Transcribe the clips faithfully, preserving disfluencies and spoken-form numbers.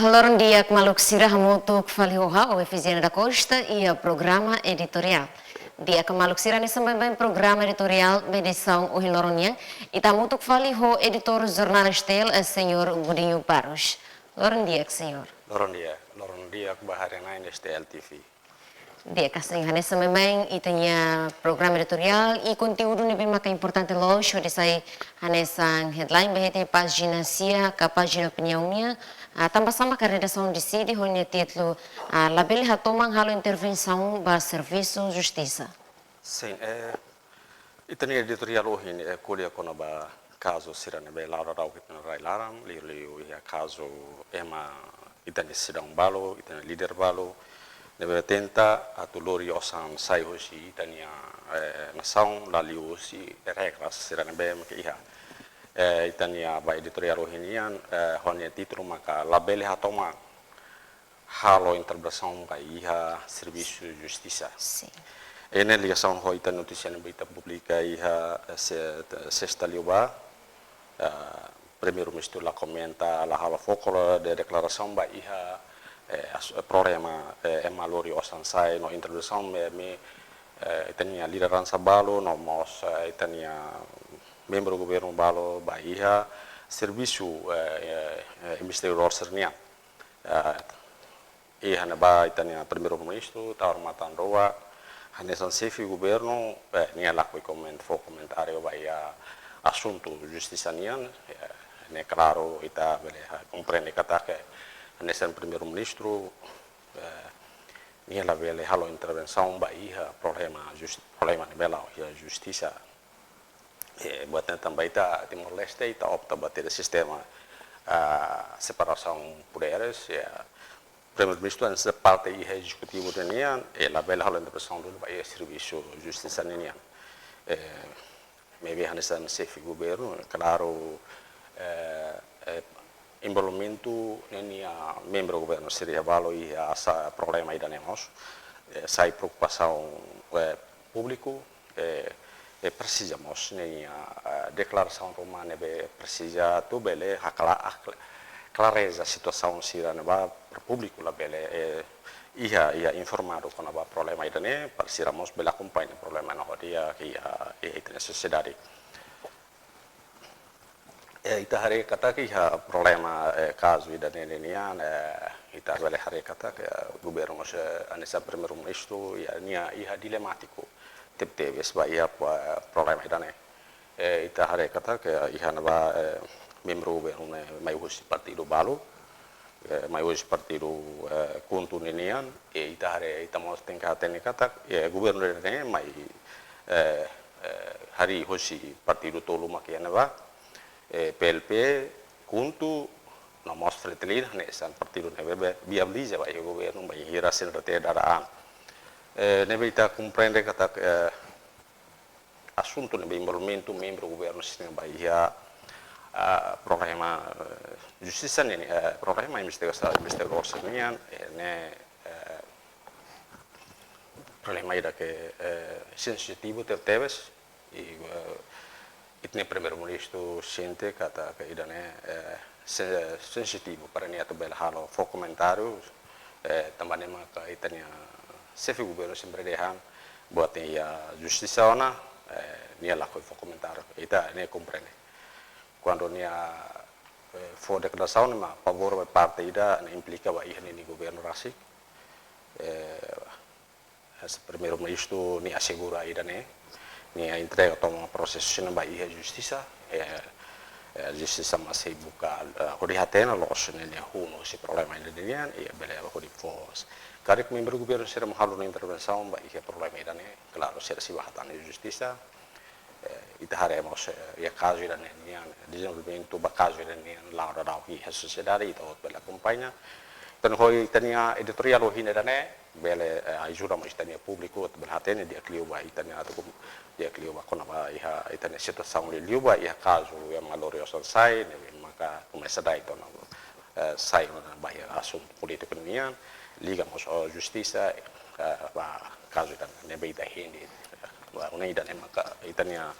Loron di'ak maluk sira, hamutuk fali ho ha'u, Efisiana da Costa, iha programa editoriál. Di'ak maluk sira, hanesan baibain programa editoriál ba edisaun ohin loron nian, ita hamutuk fali ho editór jornál S T L, eh, Señór Godinho Barros. Loron di'ak, Señór. Loron di'ak, loron di'ak ba haree-na'in S T L T V. Di'ak, hanesan baibain ita-nia programa editoriál, i konteúdu ne'ebé maka importante loos, hodi sai hanesan headline ba iha pájina sia ka pájina opiniaun nian, ah, tanba sá maka redasaun deside ho nia títulu, ah, Labele Hatoman Halo Intervensaun ba Servisu Justisa. Sin, eh, ita-nia editoriál ohin, eh, ko'alia kona-ba kazu sira ne'ebé la'o daudaun iha ita-nia rai-laran, liuliu iha kazu ema, ita-nia sidadaun balu, ita-nia líder balu ne'ebé tenta atu lori osan sai hosi ita-nia, eh, nasaun, la liuhusi regras sira ne'ebé maka iha. Eh, ita-nia ba editoriál ohin nian, eh, ho nia títulu maka Labele Hatoman Halo Intervensaun ba iha Servisu Justisa. Sin. Ne'e ligasaun ho ita notísia ne'ebé ita publika iha, eh, se-, sesta liubá, eh, Primeiru-Ministru la komenta, la halo foku, la dehan deklarasaun ba iha, eh, as-, problema, eh, ema lori osan sai no intervensaun ne'ebé, eh, ita-nia lideransa balu no mós, eh, ita-nia membru governu balu ba iha servisu, eh, eh, eh, investigadór sira-nian. Eh, iha ne'ebá ita-nia Primeiru-Ministru tau matan-rua, hanesan xefe governu, eh, nia lakohi koment-, fó komentáriu ba iha asuntu justisa nian, eh, ne'e klaru ita bele ha-, komprende katak hanesan Primeiru-Ministru, eh, nia labele halo intervensaun ba iha problema jus-, problema ne'ebé la'o iha justisa. Eh, buat ne'e tanba ita Timor-Leste, ita opta ba ter sistema, ah, separasaun poderes, ya, Primeiru-Ministru hanesan parte iha ezekutivu nian, eh, labele halo intervensaun duni ba iha servisu justisa nian. Eh, maibé hanesan xefe governu, klaru, eh, eh, envolvimentu ninia membru governu sira balu iha sa problema ida-ne'e mós, eh, sai preokupasaun, eh, públiku, eh, eh, presiza mós ninia, eh, deklarasaun ruma ne'ebé presiza atu bele hakla-, hakla-, klareza situasaun sira ne'ebá para públiku labele, eh, iha, iha informadu kona-ba problema ida-ne'e, para sira mós bele akompaña problema ne'e ho di'ak iha, iha ita-nia sosiedade. Eh, ita haree katak iha problema, eh, kazu ida-ne'e nian, eh, ita bele haree katak, eh, governu mós, eh, hanesan Primeiru-Ministru, iha nia, iha dilemátiku tebetebes ba iha pa-, problema ida-ne'e. Eh, ita haree katak, eh, iha ne'ebá, eh, membru governu ne'e mai husi partidu balu, eh, mai husi partidu, eh, KHUNTO ninian, eh, ita haree, ita mós tenke hatene katak, eh, governu ne'e mai, eh, eh, harii husi partidu tolu mak iha ne'ebá, eh, P L P, KHUNTO, no mós Fretilin, hanesan partidu ne'ebé viabiliza ba iha governu, bainhira CNRT dada an. Eh, ne'ebé ita komprende katak, eh, asuntu ne'ebé envolvimentu membru governu sira ba iha, ah, problema, eh, justisa nian, eh, problema investigasaun, investigadór sira-nian, eh, ne'e, eh, problema ida ke, eh, sensitivu tebetebes, i, eh, ita-nia Primeiru-Ministru sente katak ida-ne'e, eh, se-, sensitivu para nia atu bele halo fó komentáriu, eh, tanba ne'e maka ita-nia xefe governu sempre dehan, buat ne'e iha justisa ona, eh, nia lakohi fó komentáriu. Ita ne'e komprende. Kuandu nia, eh, fó deklarasaun ne'e mak favór ba parte ida, ne'e implika ba iha ninia governu rasik. Eh, Primeiru-Ministru nia asegura ida-ne'e, nia entrega tomak prosesu sira-ne'e ba iha justisa, eh, eh, justisa mós sei buka, eh, hodi hatene loos ninia hun husi problema ida-ne'e nian, i bele hodi fó. Karik membru governu sira mak halo ninia intervensaun ba iha problema ida-ne'e, klaru sira sei bá hatán iha justisa. Eh, ita haree mós, eh, iha kazu ida-ne'e nian, dezenvolvimentu ba kazu ida-ne'e nian, la'o daudaun iha sosiedade, ita hotu bele akompaña. Entaun, ho ita-nia editoriál ohin ida-ne'e, bele, eh, ajuda mós ita-nia públiku atu bele hatene di'ak liu ba ita-nia atu kum-, di'ak liu ba kona-ba iha ita-nia situasaun liuliu ba iha kazu ema lori osan sai, ne'ebé maka komesa dai tiha ona, eh, sai ona ba iha asuntu polítiku nian, liga mós ho justisa, eh, ba kazu ida-ne'ebé ita hein de'it, eh, ba ne'e ida-ne'e maka ita-nia,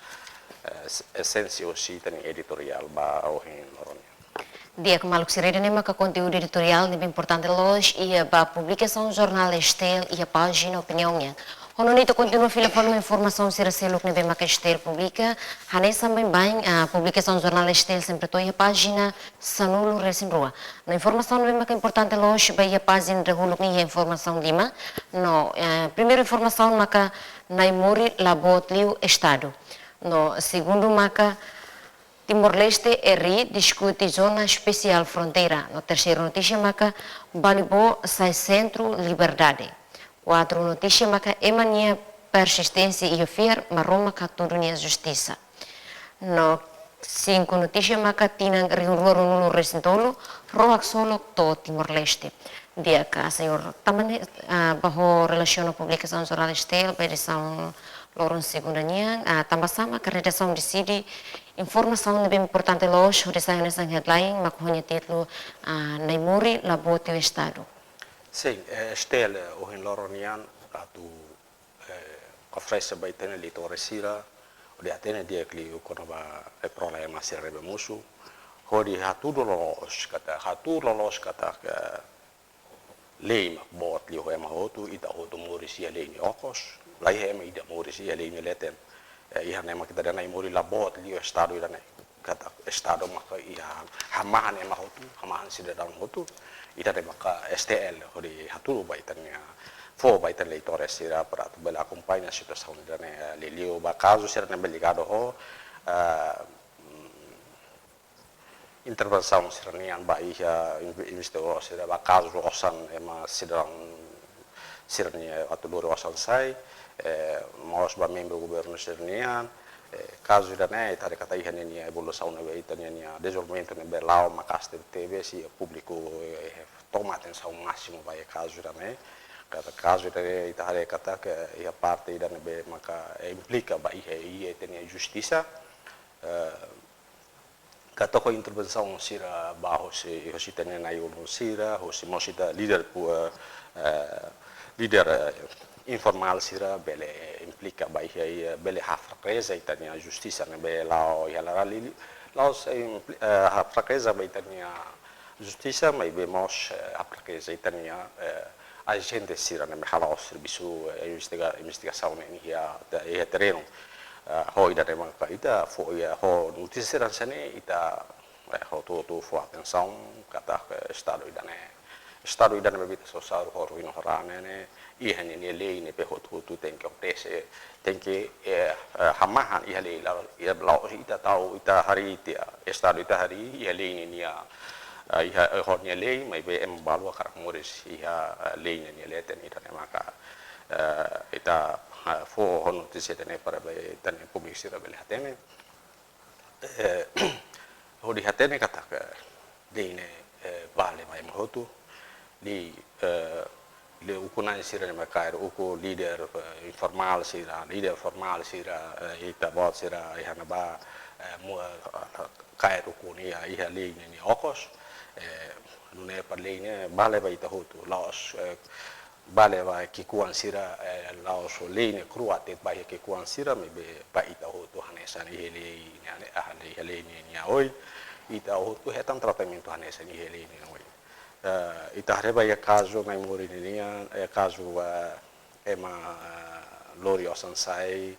eh, es-, esénsia husi ita-nia editoriál ba ohin loron nian. Di'ak, maluk sira, ida-ne'e maka konteúdu editoriál ne'ebé importante loos iha ba publikasaun jornál STL iha pájina opiniaun nian. Ho nune'e ita kontinua fila fali informasaun sira seluk ne'ebé maka STL publika, hanesan baibain, ah, publikasaun jornál STL sempre to'o iha pájina sanulu-resin-rua. No informasaun ne'ebé maka importante loos ba iha pájina dahuluk nian iha informasaun lima. No, eh, primeiru informasaun maka Naimori la boot liu Estadu. No segundu maka Timor-Leste e R I diskute zona espesiál fronteira. No terseiru notísia maka Balibo sai sentru liberdade. Kuatru notísia maka ema nia persisténsia iha fiar, Maromak hatudu nia justisa. No sinku notísia maka tinan rihun rua ruanulu-resin-tolu, rohak solok to'o Timor-Leste. Di'ak, señór, tanba ne'e, ah, ba ho relasiona publikasaun jornál STL ba edisaun loron segunda nian, ah, tanba sá maka redasaun deside informasaun ne'ebé importante loos hodi sai hanesan headline, mak ho nia títulu, ah, Naimori la boot liu Estadu. Sin, eh, STL, eh, ohin loron nian atu, eh, oferese ba ita-nia leitór sira hodi hatene di'ak liu kona-ba, eh, problema sira ne'ebé mosu, hodi hatudu loloos katak, hatudu loloos katak, eh, lei mak boot liu ema hotu, ita hotu moris iha lei nia okos, laiha ema ida moris iha lei nia leten. Eh, iha ne'e mak ita dehan Naimori la boot liu Estadu ida-ne'e. Katak Estadu maka iha hamahan ema hotu, hamahan sidadaun hotu. Ida-ne'e maka STL hodi hatudu ba ita-nia, fó ba ita-nia leitór sira para atu bele akompaña situasaun ida-ne'e, eh, liuliu ba kazu sira ne'ebé ligadu ho, eh, intervensaun sira-nian ba iha inve-, investigadór sira ba kazu osan ema sidadaun sira-nia atu lori osan sai, eh, mós ba membru governu sira-nian, eh, kazu ida-ne'e ita haree katak iha ninia evolusaun ne'ebé ita ninia dezenvolvimentu ne'ebé la'o maka'as tebetebes, i públiku, eh, toma atensaun másimu ba iha kazu ida-ne'e. Katak kazu ida-ne'e ita haree katak iha parte ida ne'ebé maka, eh, implika ba iha, iha ita-nia justisa, eh, katak ho intervensaun sira ba hosi, hosi ita-nia na'i-ulun sira, hosi mós ita líder pu-, eh, eh, líder, eh, informál sira bele implika ba iha, iha bele hafrakeja ita-nia justisa ne'ebé la'o iha laran, la'ós, eh, impli-, eh, hafrakeja ba ita-nia justisa, maibé mós, eh, hafrakeja ita-nia, eh, ajente sira ne'ebé hala'o servisu, eh, investiga-, investigasaun ne'e iha te-, iha terrenu. Eh, ho ida-ne'e maka ita fó, iha ho notísia sira hanesan ne'e ita, eh, hotu-hotu fó atensaun katak, eh, Estadu ida-ne'e, Estadu ida-ne'ebé ita sosa ho ruin ho raan ne'e, iha ninia lei ne'ebé hotu-hotu tenke obedese, tenke, eh, eh, hamahan iha lei, la'ós, iha la'ós ita tau, ita harii tiha, Estadu ita harii iha lei ninia, eh, iha, eh, ho nia lei, maibé ema balu hakarak moris iha, eh, lei ninia leten. Ida-ne'e maka, eh, ita, eh, fó ho notísia ida-ne'e para be ita-nia públiku sira bele hatene. Eh, hodi hatene katak lei ne'e, eh, vale ba ema hotu, lei, eh, lei ukun-na'in sira ne'ebé kaer ukun líder, eh, informál sira, líder formál sira, eh, ita-boot sira iha ne'ebá, eh, mu-, eh, kaer ukun iha, iha lei ninia okos, eh, nune'e para lei ne'e vale ba ita hotu, la'ós, eh, vale ba ki'ikoan sira, eh, la'ós lei ne'e kro'at de'it ba iha ki'ikoan sira, maibé ba ita hotu hanesan iha lei ninia, ah, iha lei ninia oin, ita hotu hetan tratamentu hanesan iha lei ninia oin. Eh, ita haree ba iha kazu Naimori ninian, eh, kazu, eh, ema, eh, lori osan sai,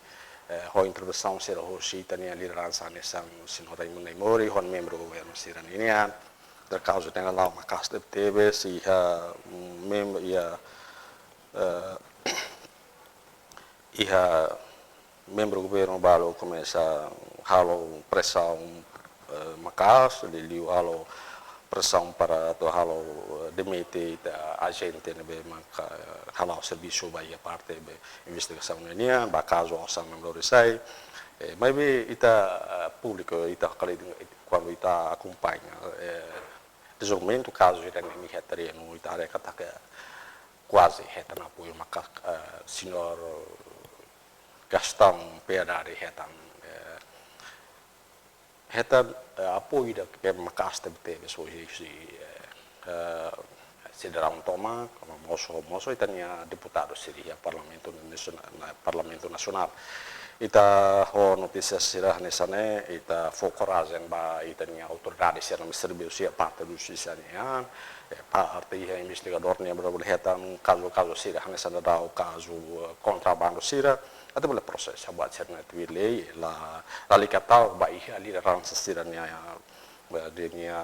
eh, ho intervensaun sira hosi ita-nia lideransa hanesan señór Raymond Naimori, ho membru governu sira ninian, kazu ne'e la'o maka'as tebetebes, iha, mm, mem-, iha, eh, iha membru governu balu komesa halo presaun, eh, maka'as, liuliu halo presaun para atu halo, eh, demite ita ajente ne'ebé maka, eh, hala'o servisu ba iha parte be investigasaun ne'e nian, ba kazu osan ne'ebé lori sai. Eh, maibé ita, eh, públiku, ita kali kuandu ita akompaña, eh, dezenvolvimentu kazu ida-ne'e iha terrenu, ita haree katak kuaze hetan apoiu maka, eh, señór Gastão Piedade hetan, eh, hetan, eh, apoiu ida ke maka'as tebetebes hosi, eh, eh, sidadaun tomak, mós, mós ita-nia deputadu sira iha Parlamentu Nasiona-, Parlamentu Nasionál. Ita ho notísia sira hanesan ne'e, ita fó korajen ba ita-nia autoridade sira ne'ebé servisu iha parte justisa nian, eh, parte iha investigadór nian bele hetan kazu-kazu sira hanesan daudaun kazu, eh, kontrabandu sira, atu bele prosesa buat sira ne'e tuir lei, la, lalika tau ba iha lideransa sira-nia, eh, ninia,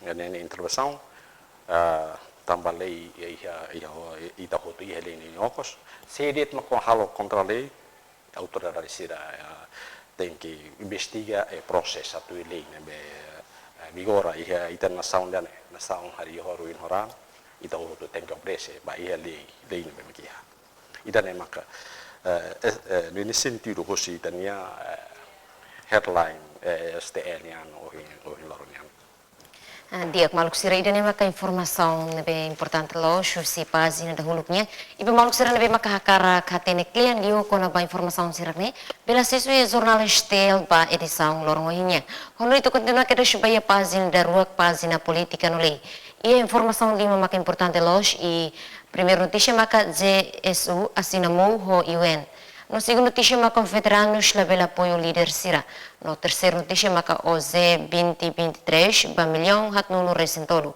eh, ninia intervensaun, eh, tanba lei iha, iha, iha, ita hotu iha lei nia okos. Se de'it mak halo kontra lei, autoridade sira, eh, tenke investiga, eh, prosesa tuir lei ne'ebé, eh, vigora iha ita-nia nasaun ida-ne'e, nasaun harii ho ruin ho raan, ita hotu tenke obedese ba iha lei, lei ne'ebé mak iha. Ida-ne'e maka, eh, eh, eh, nesse sentido, husi ita-nia, eh, headline, eh, S T L nian ohin, ohin loron nian. Ah, di'ak maluk sira, ida-ne'e maka informasaun ne'ebé importante loos husi pájina dahuluk nian. I ba maluk sira ne'ebé maka hakarak hatene kle'an liu kona-ba informasaun sira-ne'e, bele asesu iha jornál S T L ba edisaun loron ohin nian. Ho nune'e ita kontinua kedas ba iha pájina daruak, pájina polítika no lei. Iha informasaun lima maka importante loos i primeiru notísia maka J S U asina MoU ho U N. No segundu notísia maka veteranus labele apoiu líder sira. No terseiru notísia maka O Z vinte vinte e três ba millaun haatnulu resin tolu.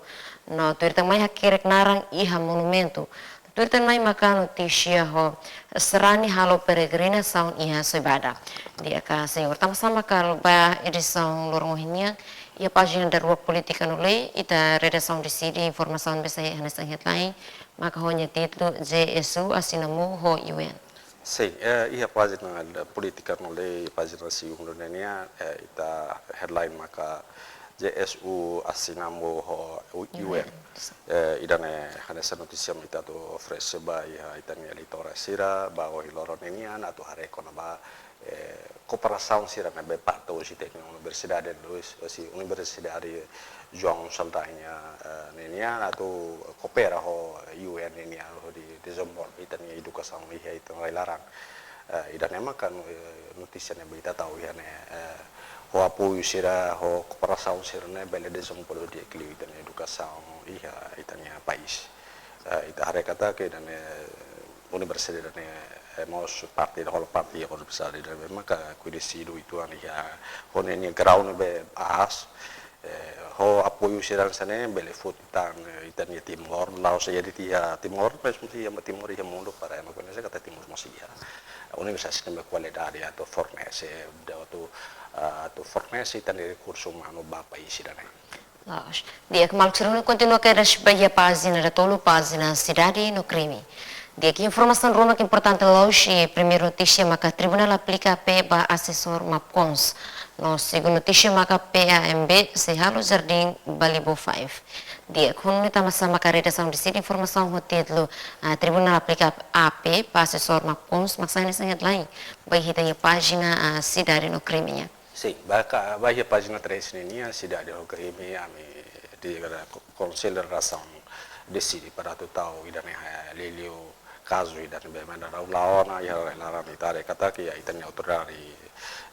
No tuir tan mai hakerek naran iha monumentu. Tuir tan mai maka notísia ho sarani halo peregrinasaun iha Soibada. Di'ak señór, tanba sá maka ba edisaun loron ohin nian, iha pájina daruak polítika no lei, ita redasaun deside informasaun ne'ebé sai hanesan headline, maka ho nia títulu J S U asina MoU ho U N. Sin, eh, iha pájina polítika no lei, pájina segundu ne'e nian, eh, ita headline maka J S U asina MoU ho U-, U N. U N. Eh, ida-ne'e hanesan notísia mak ita atu oferese ba iha ita-nia leitór sira, ba ohin loron ne'e nian atu haree kona-ba, eh, kooperasaun sira ne'ebé parte husi ita-nia universidade Luis, husi Universidade João Saldanha, eh, ne'e nian atu koopera ho U N ne'e nian hodi dezenvolve ita-nia edukasaun iha ita-nia rai-laran. Eh, ida-ne'e maka no-, eh, notísia ne'ebé ita tau iha ne'e, eh, ho apoiu sira, ho kooperasaun sira ne'e bele dezenvolve di'ak liu ita-nia edukasaun iha ita-nia país. Eh, ita haree katak ida-ne'e universidade ne'e, eh, mós parte, hola parte iha universidade ne'ebé maka koñesidu uitoan iha, ho ninia grau ne'ebé aas, eh, ho apoiu sira hanesan ne'e bele foti tan, eh, ita-nia Timor, la'ós de'it iha Timor, mas iha Timor, iha mundu para ema koñese katak Timor mós iha universidade ne'ebé kualidade atu fornese, atu, ah, atu fornese ita-nia rekursu umanu ba país ida-ne'e. Loos. Di'ak maluk sira, nune'e kontinua kedas ba iha pájina datoluk, pájina sidade no krime. Di'ak, informasaun ruma ke importante loos, i primeiru notísia maka tribunál aplika A P ba asesór MAPCONS. No segundu notísia maka P A M B sei halo jardín ba Libo Five. Di'ak, ho nune'e tanba sá maka redasaun deside informasaun ho títulu, ah, tribunál aplika A P ba asesór MAPCONS, mak sai hanesan headline ba iha ita-nia pájina, ah, sidade no krime nian. Sin, ba ka, ba iha pájina três ne'e nian, sidade ho krime, ami, di, ko-, konsellu redasaun deside para atu tau ida-ne'e, eh, liuliu kazu ida-ne'ebé mak daudaun la'o ona iha rai-laran, ita haree katak iha ita-nia autoridade,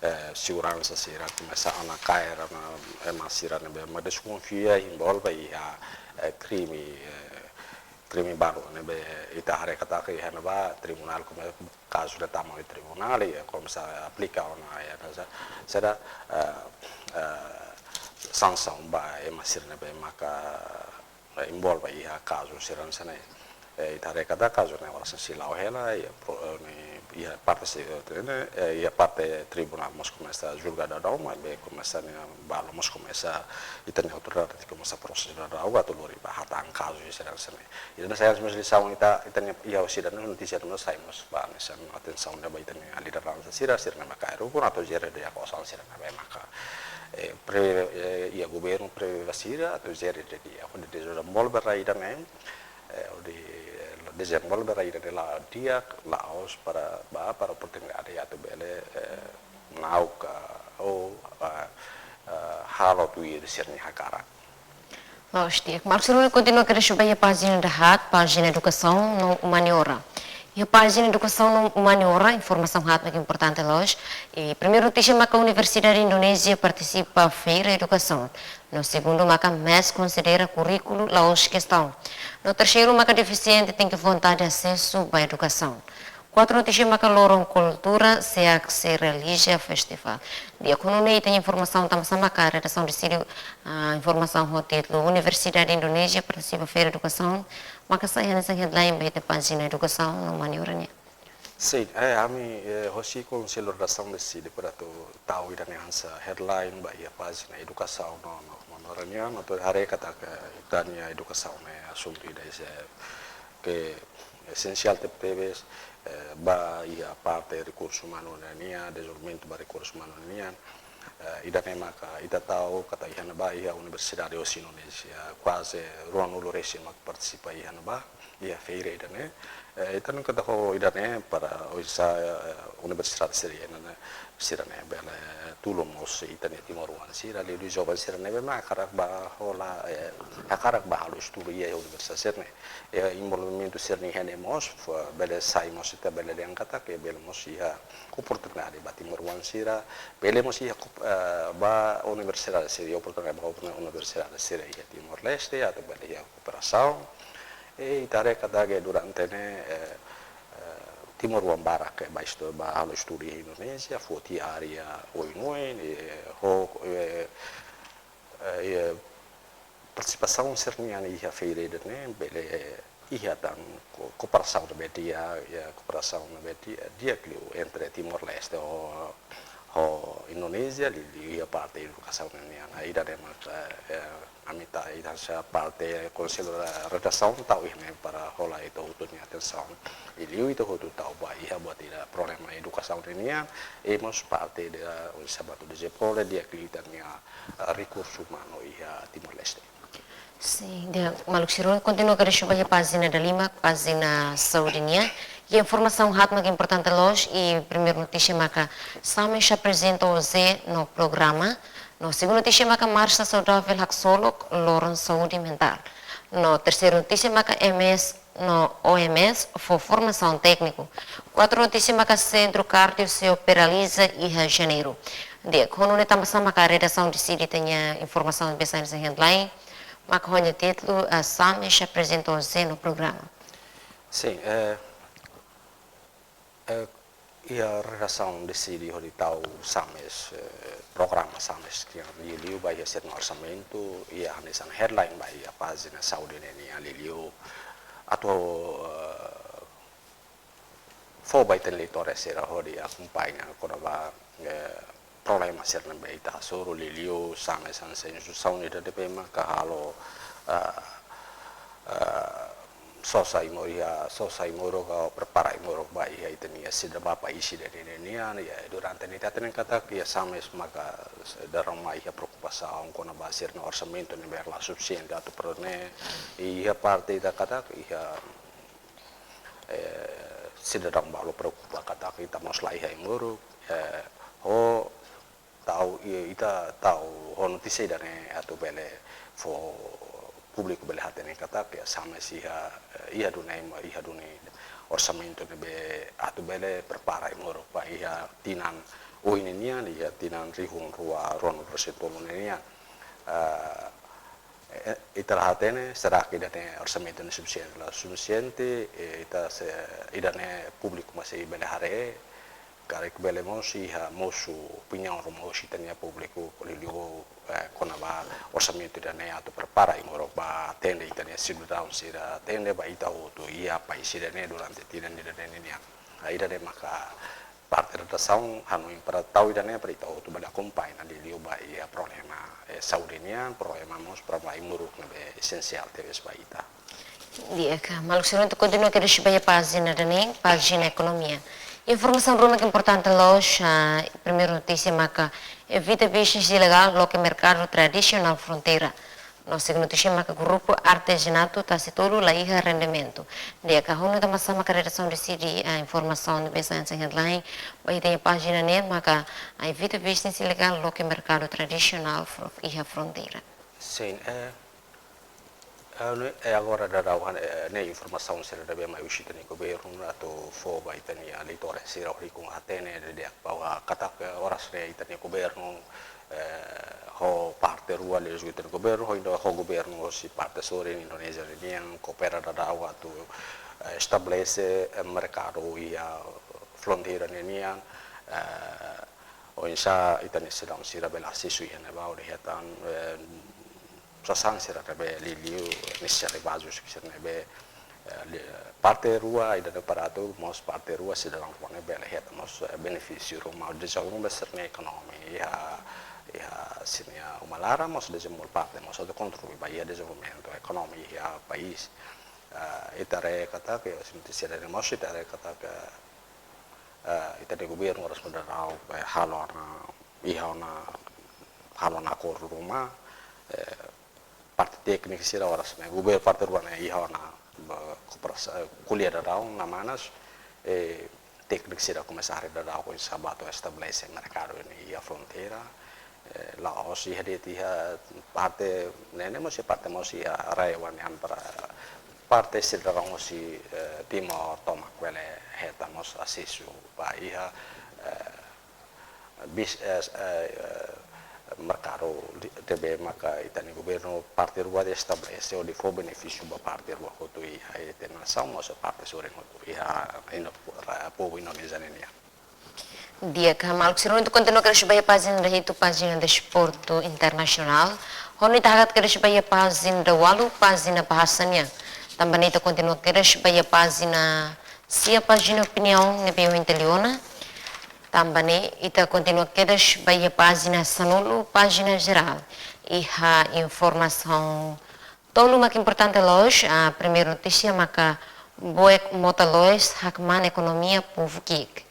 eh, seguransa sira komesa ona kaer ona ema sira ne'ebé mak deskonfia envolve iha, eh, krime, eh, krime balu ne'ebé ita haree katak iha ne'ebá tribunál kome-, kazu ne'e tama iha tribunál, i komesa aplika ona, iha, sa-, saida, eh, eh, sansaun ba ema sira ne'ebé maka, eh, envolve iha kazu sira hanesan ne'e. Eh, ita haree katak kazu ne'e oras ne'e sei la'o hela, iha pro-, eh, ne'e, iha parte si-, eh, ne'e, eh, iha parte tribunál mós komesa julga daudaun, maibé komesa ne'e balu mós komesa, ita-nia autoridade komesa prosesu daudaun atu lori ba hatán kazu sira hanesan ne'e. Ida-ne'e sai mós lisaun ita, ita-nia, iha husi ida-ne'e notísia ne'e sai mós ba hanesan atensaun ne'e ba ita-nia lideransa sira, sira ne'ebé maka eru kuna atu jere di'ak osan sira ne'ebé maka, eh, pre-, eh, iha governu prevee ba sira atu jere di'ak, hodi dezenvolve rai ida-ne'e, eh, hodi, eh, dezenvolve rai ida-ne'e la di'ak, la'ós para, ba, para oportunidade atu bele, eh, na'ok ka, ou, eh, eh, halo tuir sira-nia hakarak. Loos, di'ak. Maluk sira, kontinua kedas ba iha pájina dahaat, pájina edukasaun no umaniora. Iha pájina edukasaun no umaniora, informasaun haat mak importante loos. I primeiru notísia maka Universidade Indonézia partisipa feira edukasaun. No segundu maka MES konsidera kurríkulu la'ós kestaun. No terseiru maka defisiente tenke vontade asesu ba edukasaun. Kuartu notísia maka loron kultura SEAC sei realiza festival. Di'ak, ho nune'e ita-nia informasaun tanba sá maka redasaun deside, ah, informasaun ho títulu Universidade Indonézia partisipa Feira Edukasaun, maka sai hanesan headline ba ita pájina edukasaun no mani ora ne'e. Sin, eh, ami, eh, hosi Konsellu Redasaun deside para atu tau ida-ne'e hanesan headline ba iha pájina edukasaun no, no, no, no ora ne'e, no atu haree katak ita-nia edukasaun ne'e asuntu ida, eh, ke esensiál tebetebes, eh, ba iha parte rekursu umanu nian, dezenvolvimentu ba rekursu umanu nian. Eh, ida-ne'e maka ita tau katak iha ne'ebá iha universidade hosi Indonézia, kuaze ruanulu resin maka partisipa iha ne'ebá, iha feira ida-ne'e. Eh, ita nunka tau ida-ne'e para oinsá, eh, universidade sira-ne'e, sira-ne'e bele tulun mós ita-nia timoroan sira, liuliu joven sira ne'ebé mak hakarak bá hola, eh, hakarak bá halo estudu iha universidade sira-ne'e. Eh, envolvimentu sira-ne'e iha ne'e mós, fo-, bele sai mós ita bele dehan katak, ke bele mós iha oportunidade ba timoroan sira, bele mós iha kop-, eh, ba universidade sira, iha oportunidade ba universidade sira iha Timor-Leste, atu bele iha kooperasaun. I ita haree katak durante ne'e, eh, eh, timoroan barak ke bá estu-, bá halo estudu iha Indonézia, foti área oin-oin, eh, ho, eh, eh, eh, partisipasaun sira-nian iha feira ida-ne'e bele iha tan ko-, kooperasaun ne'ebé di'ak, iha kooperasaun ne'ebé di'ak, di'ak liu entre Timor-Leste ho, ho Indonézia, liuliu iha parte edukasaun nian. Ida-ne'e maka, eh, ami tau ida hanesan parte Konsellu Redasaun tau iha ne'e para hola ita hotu nia atensaun. I liu ita hotu tau ba iha buat ida problema edukasaun nian, i mós parte ida oinsá atu dezenvolve di'ak liu ita-nia, eh, rekursu umanu iha Timor-Leste. Sin, di'ak, maluk sira, kontinua kedas ba iha pájina dalima, pájina saúde nian. Iha informasaun haat mak importante loos, i primeiru notísia maka SAMES aprezenta OJE no programa. No segundu notísia maka Marsa Saudavel haksolok loron saúde mentál. No terseiru notísia maka M S no O M S fó formasaun tékniku. Kuartu notísia maka Sentru Kardiu sei operaliza iha Janeiru. Di'ak, ho nune'e tanba sá maka redasaun deside ita-nia informasaun ne'ebé sai hanesan headline, maka ho nia títulu, eh, SAMES aprezenta OJE no programa. Sin, eh, eh, iha redasaun deside hodi tau SAMES, eh, programa SAMES ke liuliu ba iha sira-nia orsamentu, iha hanesan headline ba iha pájina saúde nian, liuliu atu, eh, fó ba ita-nia leitór sira hodi akompaña kona-ba, eh, problema sira ne'ebé ita hasoru, liuliu SAMES hanesan instituisaun ida ne'ebé maka halo, eh, eh, sosa ai-moruk, iha sosa ai-moruk ka prepara ai-moruk ba iha ita-nia sidadaun ba país ida-ne'e nian, iha durante ne'e ita hatene katak iha SAMES maka dadaun mak iha preokupasaun kona-ba sira-nia orsamentu ne'ebé la sufisiente atu prevene, iha parte ida katak iha, eh, sidadaun balu preokupa katak ita mós la iha ai-moruk, eh, ho tau, i-, ita tau ho notísia ida-ne'e atu bele fó públiku bele hatene katak iha SAMES iha, eh, iha duni, iha duni orsamentu ne'ebé atu bele prepara ai-moruk ba iha tinan oin nian, iha tinan rihun rua ruanulu resin tolu nian. Eh, eh, ita la hatene, será ke ida-ne'e orsamentu ne'e sufisiente, la sufisiente, eh, ita sei, ida-ne'e públiku mak sei bele haree, karik bele mós iha mosu opiniaun ruma hosi ita-nia públiku, liuliu, eh, kona-ba orsamentu ida-ne'e atu prepara ai-moruk ba atende ita-nia sidadaun sira, atende ba ita hotu iha país ida-ne'e durante tinan ida-ne'e nian. Ah, ida-ne'e maka parte redasaun hanoin para tau ida-ne'e para ita hotu bele akompaña liuliu ba iha problema, eh, saúde nian, problema mós problema ai-moruk ne'ebé esensiál tebes ba ita. Di'ak, maluk sira, ita kontinua kedas ba iha pájina ida-ne'e, pájina ekonomia. Informasaun ruma ke importante loos, ah, primeiru notísia maka evita bisnis ilegál loke merkadu tradisionál fronteira. No segundu notísia maka grupu artezanatu Tasi Tolu la iha rendimentu. Di'ak, ho nune'e tanba sá maka redasaun deside, ah, informasaun ne'ebé sai hanesan headline ba iha pájina ne'e maka, ah, evita bisnis ilegál loke merkadu tradisionál fro-, iha fronteira. Sin, eh, eh, ne'e, eh, agora daudaun, eh, ne'e informasaun sira ne'ebé mai husi ita-nia governu atu fó ba ita-nia leitór sira hodi hatene didi'ak bahwa katak, eh, oras ne'e ita-nia governu, eh, ho parte rua liuhusi ita-nia governu, ho Indo-, ho governu hosi parte sorin Indonézia nian koopera daudaun atu eh, estabelese, eh, merkadu iha fronteira ne'e nian, eh, oinsá ita-nia sidadaun sira bele asesu iha ne'ebá hodi hetan, eh, sasán sira ne'ebé liuliu, eh, nesesidade báziku sira ne'ebé, eh, li-, parte rua ida-ne'e para atu mós parte rua sidadaun rua ne'e bele hetan mós, eh, benefísiu ruma dezenvolve sira-nia ekonomia iha, iha sira-nia uma laran mós dezenvolve parte mós atu kontribui ba iha dezenvolvimentu ekonomia iha país. Eh, ita haree katak, eh, sira-ne'e mós ita haree katak, eh, ita-nia governu oras daudaun, eh, halo ona, iha ona, halo ona akordu ruma, eh, parte tékniku sira oras ne'e, governu parte rua ne'e iha ona, eh, kooperasaun, eh, ko'alia daudaun ona manas, eh, tékniku sira komesa haree daudaun oinsá ba atu estabelese merkadu ne'e iha fronteira, eh, la'ós iha de'it iha parte ne'e, ne'e mós iha parte mós iha RAEOA nian para parte sira mós iha, eh, Timor tomak bele hetan mós asesu ba iha, eh, bis-, eh, eh, eh, merkadu di-, ne'ebé maka ita-nia governu parte rua estabelese hodi fó benefísiu ba parte rua hotu iha ita-nia nasaun mós parte sorin hotu iha Indo-, ra-, povu Indonézia ne'e nian. Di'ak, maluk sira, ita kontinua kedas ba iha pájina dahitu, pájina desportu internasionál. Ho ita hakat kedas ba iha pájina dawalu, pájina bahasa nian. Tanba ne'e ita kontinua kedas ba iha pájina sia, pájina opiniaun ne'ebé ohin ita liu ona. Tanba ne'e ita kontinua kedas ba iha pájina sanulu, pájina jerál. Iha informasaun tolu mak importante loos, ah, primeiru notísia maka boek mota loos hakmaan ekonomia povu ki'ik.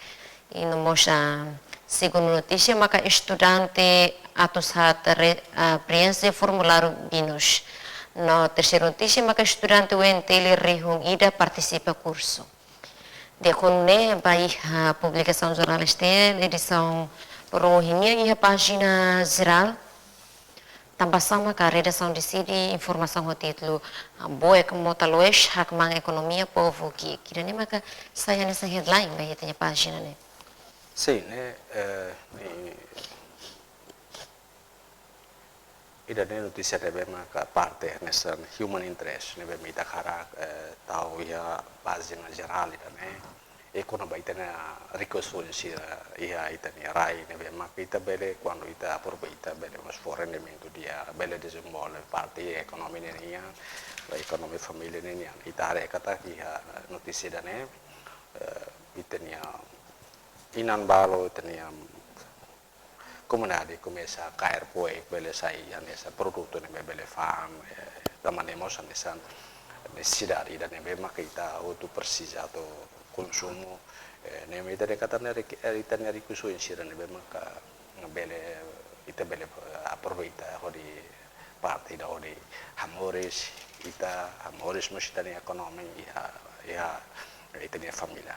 I no mós, ah, segundu notísia maka estudante atus haat re-, ah, preenxe formuláriu binus. No terseiru notísia maka estudante U N T L rihun ida partisipa kursu. Di'ak, ho nune'e ba iha publikasaun jornál STL edisaun loron ohin nian iha pájina jerál. Tanba sá maka redasaun deside informasaun ho títulu, ah, boek mota loos hakmaan ekonomia povu ki'ik? Ida-ne'e maka sai hanesan headline ba iha ita-nia pájina ne'e. Sin, ne'e, eh, i-, ida-ne'e notísia ne'ebé maka parte hanesan human interest ne'ebé mak ita hakarak, eh, tau iha pájina jerál ida-ne'e. I kona-ba ita-nia rikusoin sira iha ita-nia rai ne'ebé maka ita bele, kuandu ita aproveita bele mós fó rendimentu di'ak, bele dezenvolve parte ekonomia ne'e nian, ekonomia família ne'e nian. Ita haree katak iha notísia ida-ne'e, eh, ita-nia inan balu, ita-nia komunidade komesa kaer boek bele sai hanesan produtu ne'ebé bele fa'an, eh, tanba ne'e mós hanesan nesesidade ida ne'ebé maka ita hotu presiza atu konsumu, eh, ne'e mak ita dehan katak ne'e ri-, eh, ita-nia rikusoin sira ne'ebé maka bele, ita bele, eh, aproveita hodi parte ida hodi hamoris ita, hamoris mós ita-nia ekonomia iha, iha ita-nia família.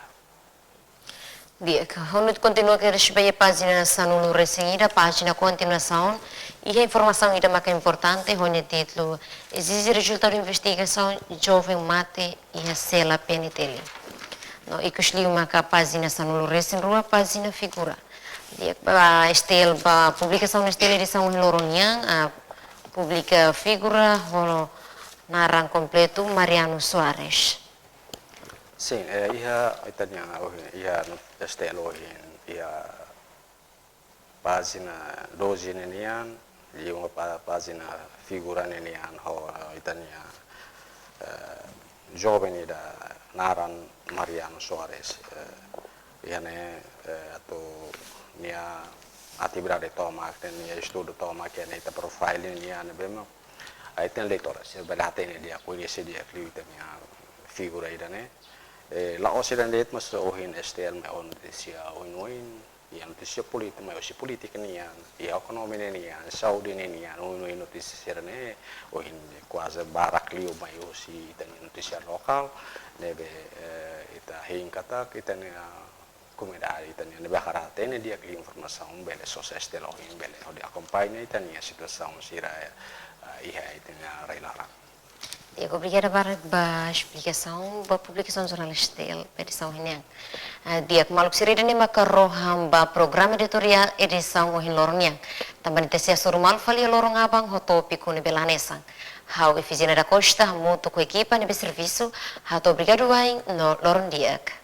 Di'ak, ho nune'e kontinua kedas ba iha pájina sanulu-resin-ida, pájina kontinuasaun. Iha informasaun ida maka importante, ho nia títulu: Ezije rezultadu investigasaun joven mate iha sela PNTL. No ikus liu maka pájina sanulu-resin-rua, pájina figura. Di'ak, ba STL, ba publikasaun STL edisaun ohin loron nian, ah, publika figura ho naran kompletu Mariano Soares. Sin, eh, iha ita-nia ohin, iha STL ohin, iha pájina doze ne'e nian, liu ba pá-, pájina figura ne'e nian ho, eh, ita-nia, eh, joven ida naran Mariano Soares, eh, iha ne'e, eh, atu nia atividade tomak, nia estudu tomak, nia ita profile nian ne'ebé mak, ah, ita-nia leitór sira bele hatene di'ak, koñese di'ak liu ita-nia figura ida-ne'e. Eh, la'ós ida de'it, mas ohin STL mai ho notísia oin-oin, iha notísia polítika, mai husi polítika nian, iha ekonomia ne'e nian, saúde ne'e nian, oin-oin notísia sira-ne'e, ohin kuaze barak liu mai husi ita-nia notísia lokál, ne'ebé, eh, ita hein katak, ita-nia komunidade ita-nian ne'ebé hakarak hatene di'ak informasaun bele sosa STL ohin bele hodi akompaña ita-nia situasaun sira, eh, iha ita-nia rai laran. Di'ak, obrigada barak ba esplikasaun ba publikasaun jornál STL ba edisaun ohin nian. Eh, di'ak, maluk sira, ida-ne'e maka rohan ba programa editoriál edisaun ohin loron nian. Tanba ne'e ita sei hasoru malu fali iha loron aban ho tópiku ne'ebé la hanesan. Ha'u Efigénia da Costa, hamutuk ho ekipa ne'ebé servisu, hato'o obrigadu wa'in no loron di'ak.